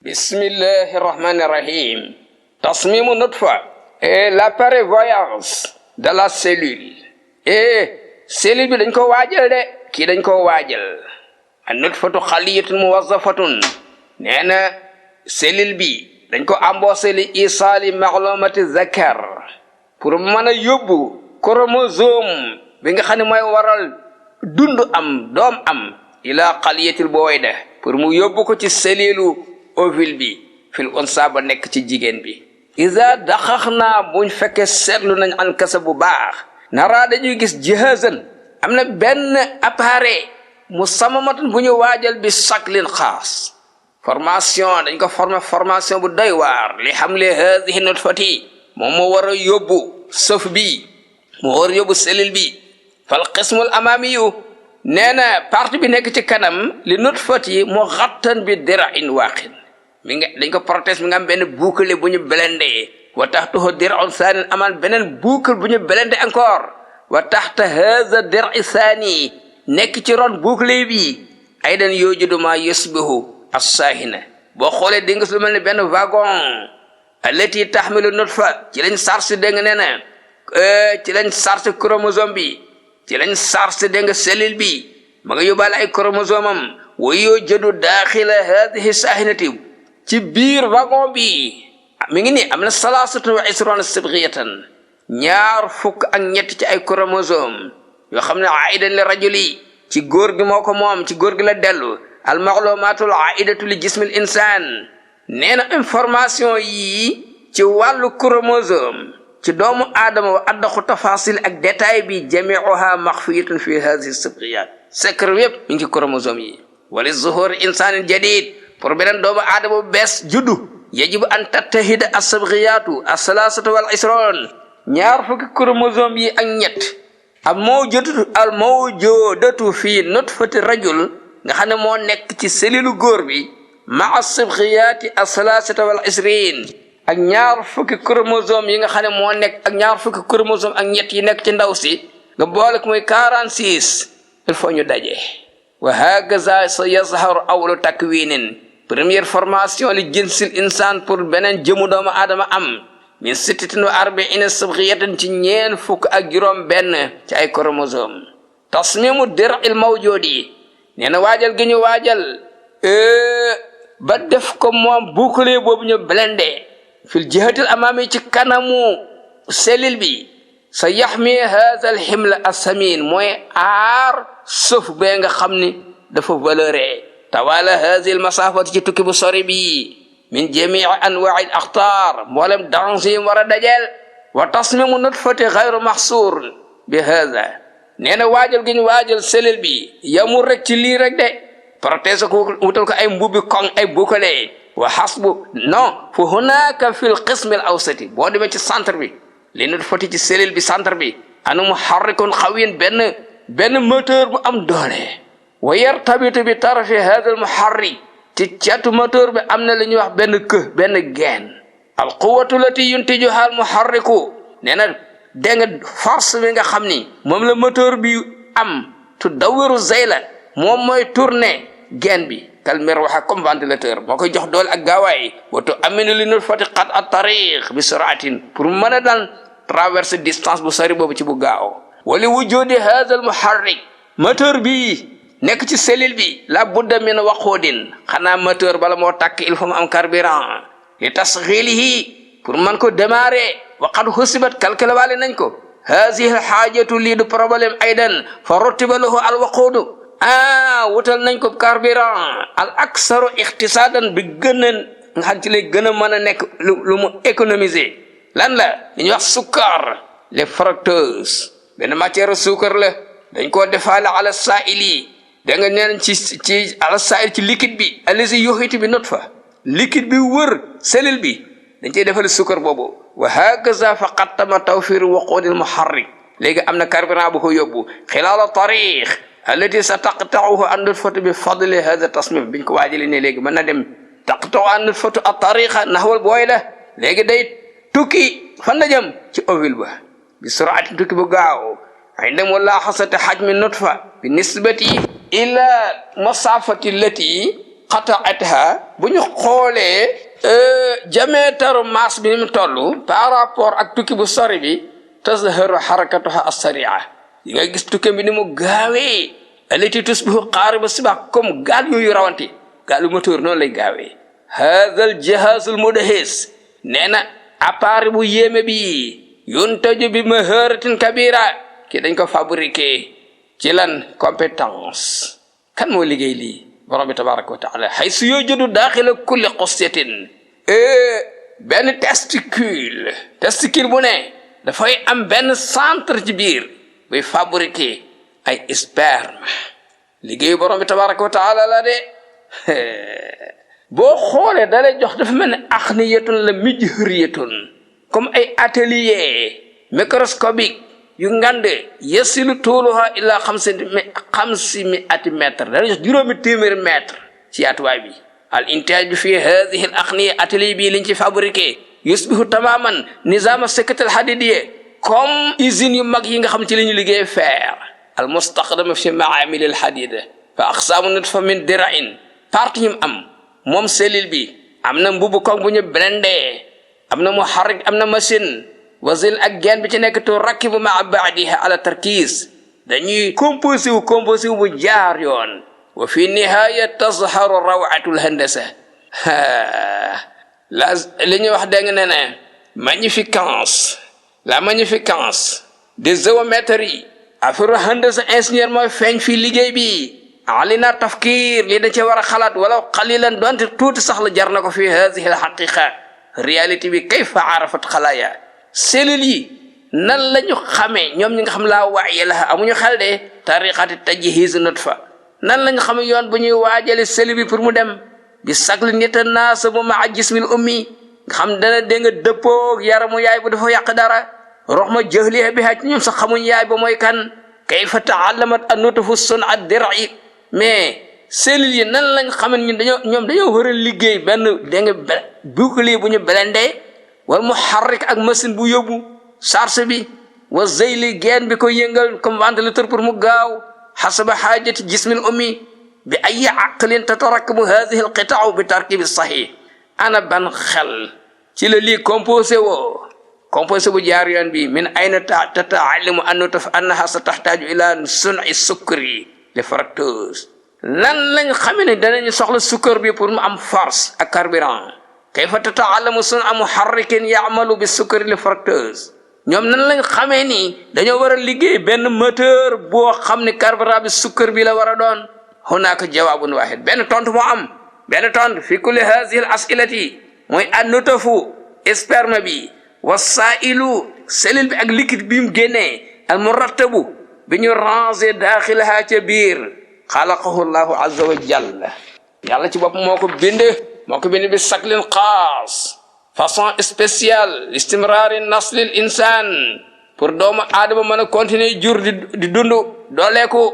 Bismillahirrahmanirrahim. Tasmimu nutfa est la prévoyance de la cellule. Cellule bi dañ ko waajal de kii dañ ko waajal. An nutfatu xaliyatun muwazzafatun nee na cellule bi dañ ko embauché li isaali maxlumati zakar pour mën a yóbbu chromosome bi nga xam ne mooy waral dund am doom am ila xaliyatil booyda pour mu yóbbu ko ci cellule ovule bi fil unsa ba nekk ci jigéen bi. Iza daxaxnaa buñ fekkee seetlu nañ an kasa bu baax naraa dañuy gis jihazan am na benn appareil mu samamatan bu ñu waajal bi saklin xaas formation dañ ko formation bu doy waar li hamli haadihi nutfati moom moo war a yóbbu sëf bi moo war a yóbbu cellule bi fal qismul amaamiyu nee na partie bi nekk ci kanam li nutfati mu xattan bi dira'in waaqin mi nga dañ ko protège mi nga am benn boucle bu ñu blendé wa taxtahu dir'un saanin amaan beneen boucle bu ñu blendé encore wa taxta haza dir'i saani nekk ci ron boucle bi aydan yoojudu ma yusbihu as-saahina boo xoolee di nga lu mel ne benn wagon allati taxmilu nutfa ci lañ charge dégg nga nee na ci lañ charge chromosome bi ci lañ charge dégg nga cellule bi ma nga yóbbaale ay chromosome am wa yoojudu daaxila hadihi saahinati ci biir wagon bi mi ngi nii am na salaasatu wa isrona sibghiyatan ñaar fukk ak ñett ci ay chromosome yoo xam ne aidan li rajuli ci góor gi moo ko moom ci góor gi la dellu al maxlumatul aidatu li jismil insaan nee na information yii ci wàllu chromosome ci doomu aadama wa addaxu tafasil ak détail bi jamiuha maxfiyatun fi hadihi sibghiyat secret yépp mi ngi ci chromosome yi wali zuhur insaanin jadid pour beneen doomu aadama bu bees juddu yajibu an tattahida as-sabghiyatu as-salasatu wal isron ñaar fukki chromosome yi ak ñett al mawjudatu fi nutfati rajul nga xam ne moo nekk ci cellule góor bi ma as-sabghiyati as-salasatu wal isrin ak ñaar fukki chromosome yi nga xam ne moo nekk ak ñaar fukki chromosome ak ñett yi nekk ci ndaw si nga boole ko muy 46 il faut ñu daje wa hakaza sa yazharu awlu takwinin première formation li jinsil insaan pour beneen jëmu doomu aadama am min sittatin wa arbaina sabghiyatan ci ñeen fukk ak juróom benn ci ay chromosome tasmimu dir'il mawjudi nee na waajal gi ñu waajal ba def ko moom bouclier boobu ñu blendé fil jihatil amami ci kanamu cellule bi sa yaxmi hadha al himla as-samin mooy aar suuf bee nga xam ni dafa valeuré tawala hadhihi al masafati ci tukki bu sori bi min jamii anwa'i al akhtar mboolem danger yi war a dajeel wa tasmimu nutfati ghayru mahsur bi hadha nee na waajal gi ñu waajal cellule bi yamul rek ci lii rek de protéger ko wutal ko ay mbubbi koŋ ay bouclier wa hasbu non fa hunaka fil qism al awsati boo demee ci centre bi li nutfati ci cellule bi centre bi anu muharrikun qawiyyun benn moteur bu am doole wa yartabitu bi tarafi hadha al muharrik ci catu moteur bi am na li ñuy wax benn geen al quwwatu lati yuntijuha al muharriku nee na dégg nga force bi nga xam ni moom la moteur bi am tu dawiru zayla moom mooy tourner geen bi kal mirwaha comme ventilateur moo koy jox doole ak gaawaay wato aminu li nutfati qat at tariq bi suratin pour mën a daan traverser distance bu sori boobu ci bu gaaw wali wujudi hadha al muharrik moteur bi nekk ci cellule bi la budda min waqudin xanaa moteur bala moo tàkk il faut mu am carburant li tasghilihi pour man ko démarrer wa qad husibat calculé waale nañ ko hazihi alxaajatu lii du problème aydan fa rutiba lahu al waqudu wutal nañ ko carburant al aksaru ixtisaadan bi gën a nga xam ci lay gën a mën a nekk lu mu économiser lan la li ñuy wax sukkar les fructose benn matière suukar la dañ koo defaale ala saili da nga neen ci ala sail ci liquide bi allazi yuhitu bi nutfa liquide bi wër cellule bi dañ cey defal sukkar boobu wa hakaza fa qattama tawfir waqudil muharrik léegi am na carburant bu ko yóbbu xilaala tariq allati sa taqta'uhu an nutfatu bi fadli hadha tasmim biñ ko waajali ne léegi mën na dem taqta'u an nutfatu at tariqa nahwal booy la léegi day tukki fan la jëm ci ovule ba bi sur'ati tukki bu gaaw inda mulahasati hajmi nutfa bi nisbati ila masafati allati qata'atha buñu xolé jameetaru maas bi ni mu toll par rapport ak tukki bu sori bi tazharu harakatuha as-sari'a yi nga gis tukki bi ni mu gaawee alati tusbihu qariba sibah comme gaal yooyu rawanti gaalu moteur noonu lay gaawee hadha al-jihaz al-mudahis neena appareil bu yéeme bi yuntaju bi maharatin kabira ki dañ ko fabriquer ci lan compétence kan moo liggéey lii borom bi tabaraka wa taala haysu yujudu dakhila kulli qusyatin ben testicule bu ne dafay am ben centre ci biir buy fabriquer ay sperme liggéey borom bi tabaraka wa taala la de boo xoolee dalay jox dafa mel ne axniyatun la mijhriyatun comme ay atelier microscopique yu ngande yasilu tuuluha illa 500 mètres dalay jox juróomi téeméeri mètre ci yaatuwaay bi al intaaj fi hadhihi al akhniya atelier bi liñ ci fabriqué yusbihu tamaman nizam as-sakat al hadidiyya comme usine yu mag yi nga xam ci lañu liggéey fer al mustaqdam fi ma'amil al hadida fa aqsamu nutfa min dira'in parti ñim am mom cellule bi amna mbubu ko bu ñu blendé amna muharrik amna machine wazil ak gen bi ci nek to rakibu ma ba'diha ala tarkis dañuy composé wu bu jaar yoon wa fi nihaya tazharu raw'atu al-handasa la liñu wax deng ne la magnificence des géométries affaire handasa ingénieur moy feñ fi liggéey bi alina tafkir li da ci wara xalat wala qalilan donte tout sax la jar nako fi hadhihi al-haqiqa reality bi kayfa arafat khalaya cellules yi nan lañu xamé ñom ñi nga xam la waye la amuñu xel de tariqati tajhiz nutfa nan lañu xam yoon bu ñuy waajale cellule bi pour mu dem bi sakli nita nas mu ma jismil ummi xam dana de nga deppok yaramu yaay bu dafa yak dara rahma jahliha biha ñom sax xamuñ yaay ba moy kan kayfa ta'allamat an-nutfu sun'a ad-dir'i mais cellule yi nan lañ xamne ñun dañoo wara liggéey ben de nga bouclier bu ñu blendé wal muharrik ak machine bu yóbbu charge bi wa zeyli gen bi ko yëngal comme ventilateur pour mu gaaw hasaba hajati jismil ummi bi ay aqlin tatarakkabu hadhihi alqita'u bi tarkib sahih ana ban xel ci la li composé bu jaar yoon bi min ayna tata'allimu annaha satahtaju ila sun'i sukri li fructose lan lañ xamene dañu soxla sukkar bi pour mu am force ak carburant kayfa tata'allamu sun'a muharrikin ya'malu bis-sukri li fructose ñom nan lañ xamé ni dañoo wara liggéey ben moteur bo xamni carburant bi sukkar bi la wara doon hunaka jawabun wahid ben tontu mo am ben tontu fi kulli hadhihi al-as'ilati moy an-nutfu sperme bi was-sa'ilu cellule bi ak liquide bi mu génné al-murattabu bi ñu ranger dakhilaha ca bir khalaqahu Allahu azza wa jalla yalla ci bop moko bind bi saklin khas façon spéciale istimrar nasl al insan pour doomu adama mëna continuer jur di dundu doleku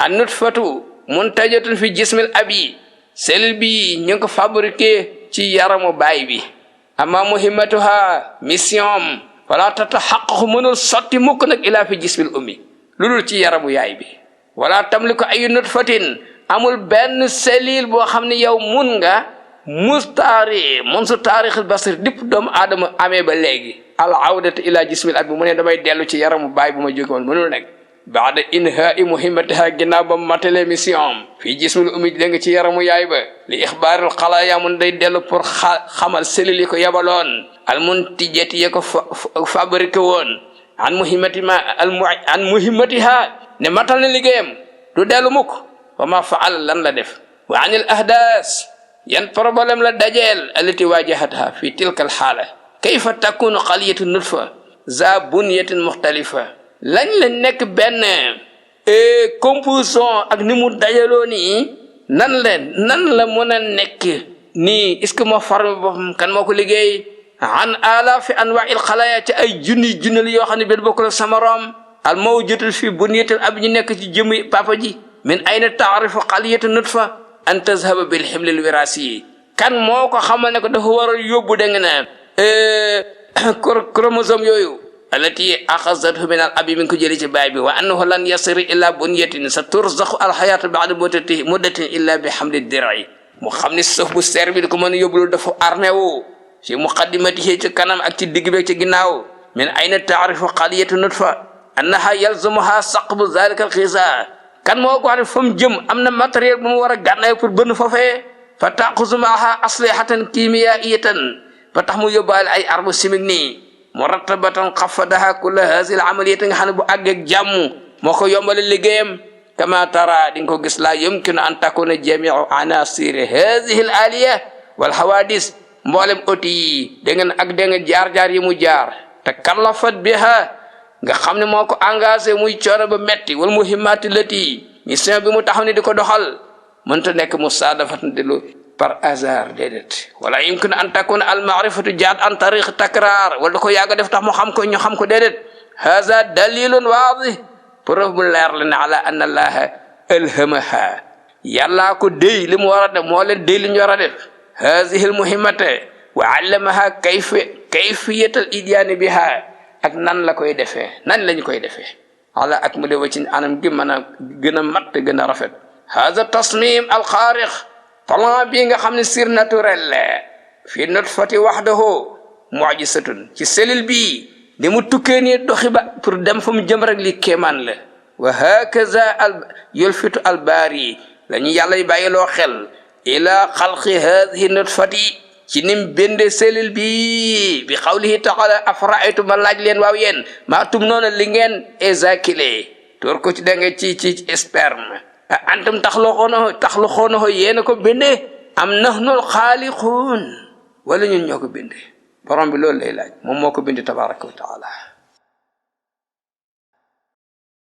an nutfatu muntajatun fi jismil abi cellule bi ñu ko fabriquer ci yaramu bay bi amma muhimmatuha mission wala tatahaqqaqu mënul sotti mukk nak ila fi jismil ummi lulul ci yaramu yaay bi wala tamliku ay nutfatin amul ben cellule bo xamni yow mun nga mustari munsu tarikh al basir dip dom adama amé ba légui al audatu ila jismil abi mu ne damay delu ci yaramu bay bu ma joge won mënul nek ba'da inha'i muhimmataha ginaaw ba matale mission fi jismil ummi de nga ci yaramu yaay ba li ikhbar al khalaya mun day delu pour xamal cellule ko yabalon al muntijati yako fabriqué won an muhimmatiha ne matal na ligéyam du delu mukk wa ma fa'al lan la def wa anil ahdas yan problème la dajel alati wajahatha fi tilka al hala kayfa takunu qaliyatu nutfa za bunyatin mukhtalifa lañ la nek ben composition ak nimu dajalo ni nan la mëna nek ni est ce que mo farme bopam kan moko liggéey an alaf anwa'il khalaya ci ay junni yo xamni ben bokul sama rom al mawjud fi bunyatil ab ñu nek ci jëm papa ji min ayna ta'rifu qaliyatu nutfa an tazhaba bil himl al wirasi kan moko xamal ne ko dafa wara yobbu de nga na chromosome yoyu alati akhazathu min al abi min ko jeli ci bay bi wa annahu lan yasri illa bunyatin saturzakhu al hayat ba'da muddati illa bi hamli dir'i mu xam ni sëf bu seer bi di ko mën a yóbbulul dafa armé wu fi muqaddimatihi ci kanam ak ci digg bi ci ginnaaw min ayna taarifu xaliyatu nutfa annaha yalzumuha saqbu zalika alxiisa kan moo ko wax ne fa mu jëm am na matériel bu mu war a gànnaay pour bënn foofee fa taxusu maaha aslihatan kimiyaiyatan ba tax mu yóbbaale ay arme chimique nii murattabatan xafadaha kulla hasi al amaliyati nga xam ne bu àggeeg jàmm moo ko yombale liggéeyam kama tara di nga ko gis la yumkinu an takuna jamiu anasiri hadihi al aliya wal hawadis mboolem oti yi da ngeen ak da ngeen jaar-jaar yi mu jaar te kallafat biha nga xam ne moo ko engagé muy coono ba metti wal muhimmati lati mission bi mu taxaw ni di ko doxal mënta nekk musaadafatan di lu par hasard déedéet wala yumkin an takuna al maarifatu jaat an tariq takrar wala da ko yàgg def tax mu xam ko ñu xam ko déedéet haza dalilun waadih preuve bu leer la ne ala anna allaha alhamaha yàllaa ko déy li mu war a def moo leen déy li ñu war a def hazihi al muhimmata wa allamaha kayfiyatal idyaani biha ak nan la koy defee nan lañu koy defee ala akmali wajhin anam gi mën a gën a mat te gën a rafet haza tasmim al xaariq plan bii nga xam ne surnaturel la fi nutfati wahdahu mu'jizatun ci cellule bii ni mu tukkee nii doxi ba pour dem fa mu jëm rek li kéemaan la wa hakaza al yulfitu al baari la ñu yàlla bàyyiloo xel ila xalqi hadihi nutfati ci nim bende cellule bi qawlihi ta'ala afra'aytum ma laaj leen waaw yéen maa tum noona li ngeen éjaculé toor ko ci da nga ci sperme antum taxluqoonahu yéena ko bindee am nahnul xaaliquun wala ñun ñoo ko bindee borom bi loolu lay laaj moom moo ko bindi tabaraka wa taala